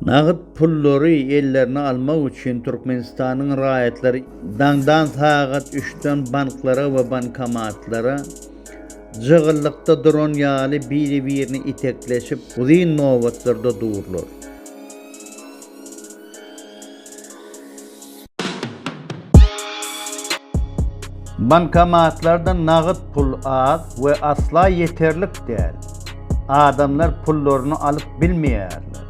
Nagt pullary ellerine almak üçin Türkmenistanyň raýatlary daňdan sagat üçden banklara we bankomatlara jygyllykda duran ýaly biri-birini itekleşip uzyn nobatlarda durlar. Bankomatlarda nagt pul az we asla ýeterlik däl. Adamlar pullaryny alyp bilmeýärler.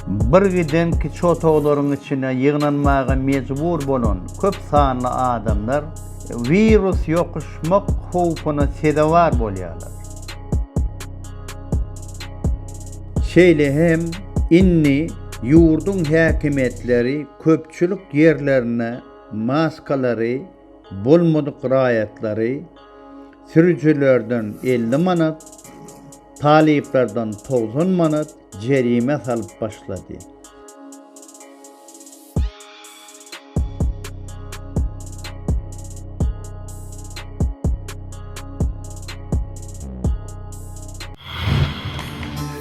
Bir giden kiçi otaglaryň içine ýygnanmaga mejbur bolan köp sanly adamlar wirus ýokuşmak howpuna sezewar bolýarlar. Şeýle hem indi ýurduň häkimiýetleri köpçülik ýerlerinde maskalary bolmadyk raýatlary sürüjilerden 50 manat, talyplardan 90 manat jerime salyp başlady.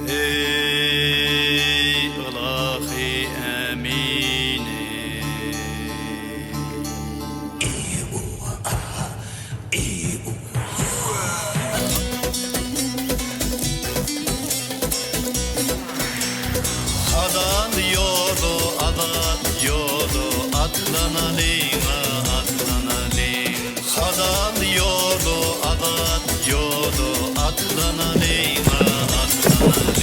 Eý, ylahy ämini! Halal ýola, azat ýola atlanalyň-a, atlanalyň. Halal ýola, azat ýola atlanalyň-a, atlanalyň.